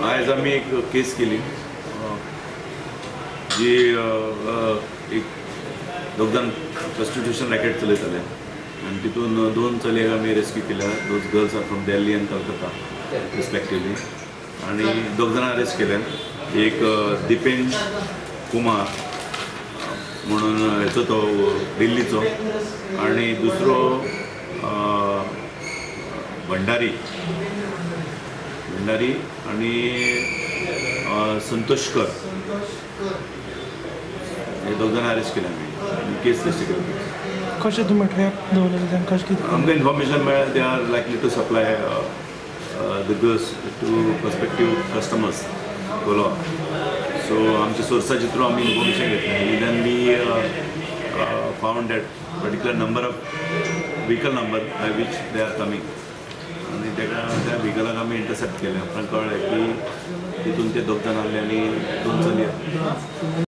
आयज आमी एक केस केली जी एक दोग जाण प्रोस्टिट्यूशन रॅकेट चलयताले आनी तितून दोन चलयांक आमी रेस्क्यू केल्या. Those girls are from Delhi आनी कलकत्ता रिस्पेक्टिवली आनी दोग जाणां अरेस्ट केल्या. एक दिपेन कुमार म्हणून हेचो तो दिल्लीचो आनी दुसरो भंडारी भंडारी आनी संतोषकर हे दोग जाणां अरेस्ट केले आमी आनी केस रजिस्टर केली. कशें तुमी ट्रॅक दवरलेले तांकां कशें कितें? आमकां इन्फॉर्मेशन मेळ्ळें they are likely to supply the girls to prospective customers Colva. So आमच्या सोर्साचे थ्रू आमी इन्फॉर्मेशन घेतलें आनी then we found that particular number of vehicle number by which they are coming आनी तेका त्या व्हिकलाक आमी इंटरसेप्ट केलें. उपरांत कळ्ळें की तितून ते दोग जाण आहले आनी दोन चली आहा.